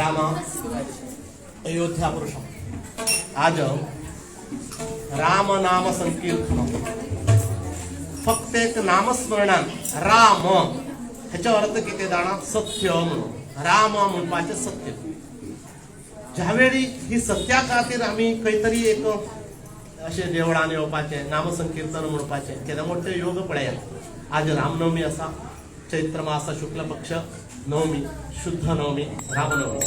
राम अयोध्या पुरुषम. आज राम नाम संकीर्तन, फक्त एक नामस्मरणान. राम ह्याच्या अर्थ कितें जाणा? सत्य म्हणून. राम म्हणपाचें सत्य. ज्यावेळी ही सत्या खातीर आमी खंय तरी एक अशें देवळान येवपाचें, नामसंकीर्तन म्हणपाचें, केदें मोठें योग पळयात. आज रामनवमी आसा. चैत्र मास शुक्ल पक्ष नवमी, शुद्ध नवमी, रामनवमी.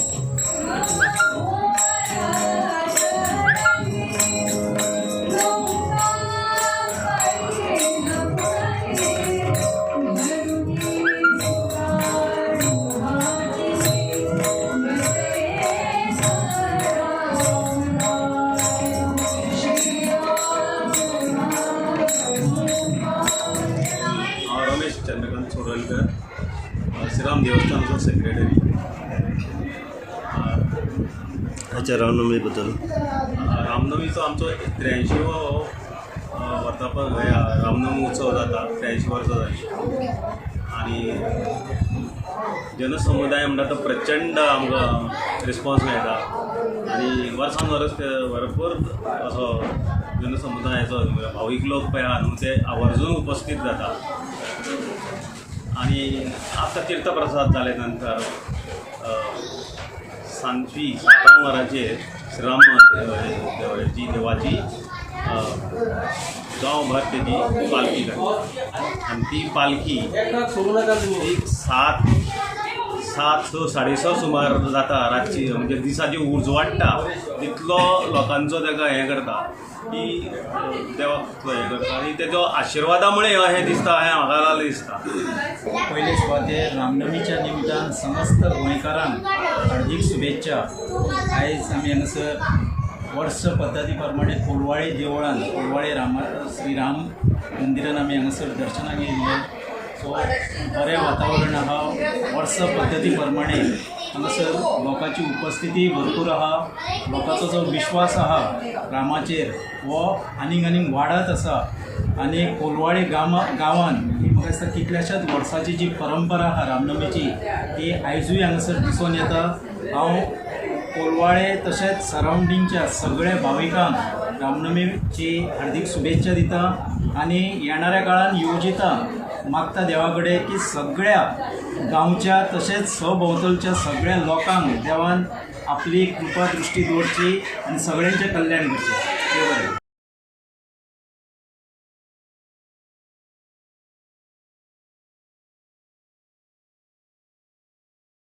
हांव रमेश चंद्रकांत चोडणकर, श्रीराम देवस्थानाचो सेक्रेटरी. अच्छा, रामनवमी बद्दल? रामनवमीचो आमचो 83वो वर्धापन, रामनवमी उत्सव जाता. 83 वर्सां जाली आनी जनसमुदाय म्हणटा तो प्रचंड आमकां रिस्पॉन्स मेळटा आनी वर्सान वर्स ते भरपूर असो जनसमुदायाचो, भावीक लोक पळय आहा न्हू, ते आवर्जून उपस्थित जाता. आनी आतां तीर्थप्रसाद जाले नंतर सांजची 7 वरांचेर श्रीराम देवळाची, देवाची गांवभर तेजी पालखी काडटा आनी ती पालखी एक सात सात स 6:30 सुमार जाता रातची. म्हणजे दिसाची उजवाडटा तितलो लोकांचो ताका हें करता की देवाक तितलो हें करता आनी तेजो आशिर्वादा मुळे हें दिसता, हें म्हाका दिसता. पयले सुवातेर रामनमीच्या निमतान समस्त गोंयकारांक हार्दीक शुभेच्छा. आयज आमी हांगासर वर्स पद्दती प्रमाणे कोलवाळे देवळान, कोलवाळे रामा श्रीराम मंदिरान आमी हांगासर दर्शनाक येयल्ले. सो बरें वातावरण आहा. वर्स पद्दती प्रमाणे हांगासर लोकांची उपस्थिती भरपूर आहा. लोकांचो जो विश्वास आहा रामाचेर हो आनीक आनीक वाडत आसा. आनी कोलवाळे गांवान ही म्हाका दिसता कितल्याशाच वर्साची जी परंपरा आहा रामनमीची, ती आयजूय हांगासर दिसून येता. हांव कोलवाळे तशेंच सरावंडिंगच्या सगळ्या भाविकांक रामनमीची हार्दीक शुभेच्छा दिता आनी येणाऱ्या काळान येवजिता, मागता देवा कडेन की सगळ्या गांवच्या तशेंच सभोंवतणच्या सगळ्या लोकांक देवान आपली कृपा दृश्टी दवरची आनी सगळ्यांचें कल्याण करचें. देव बरें.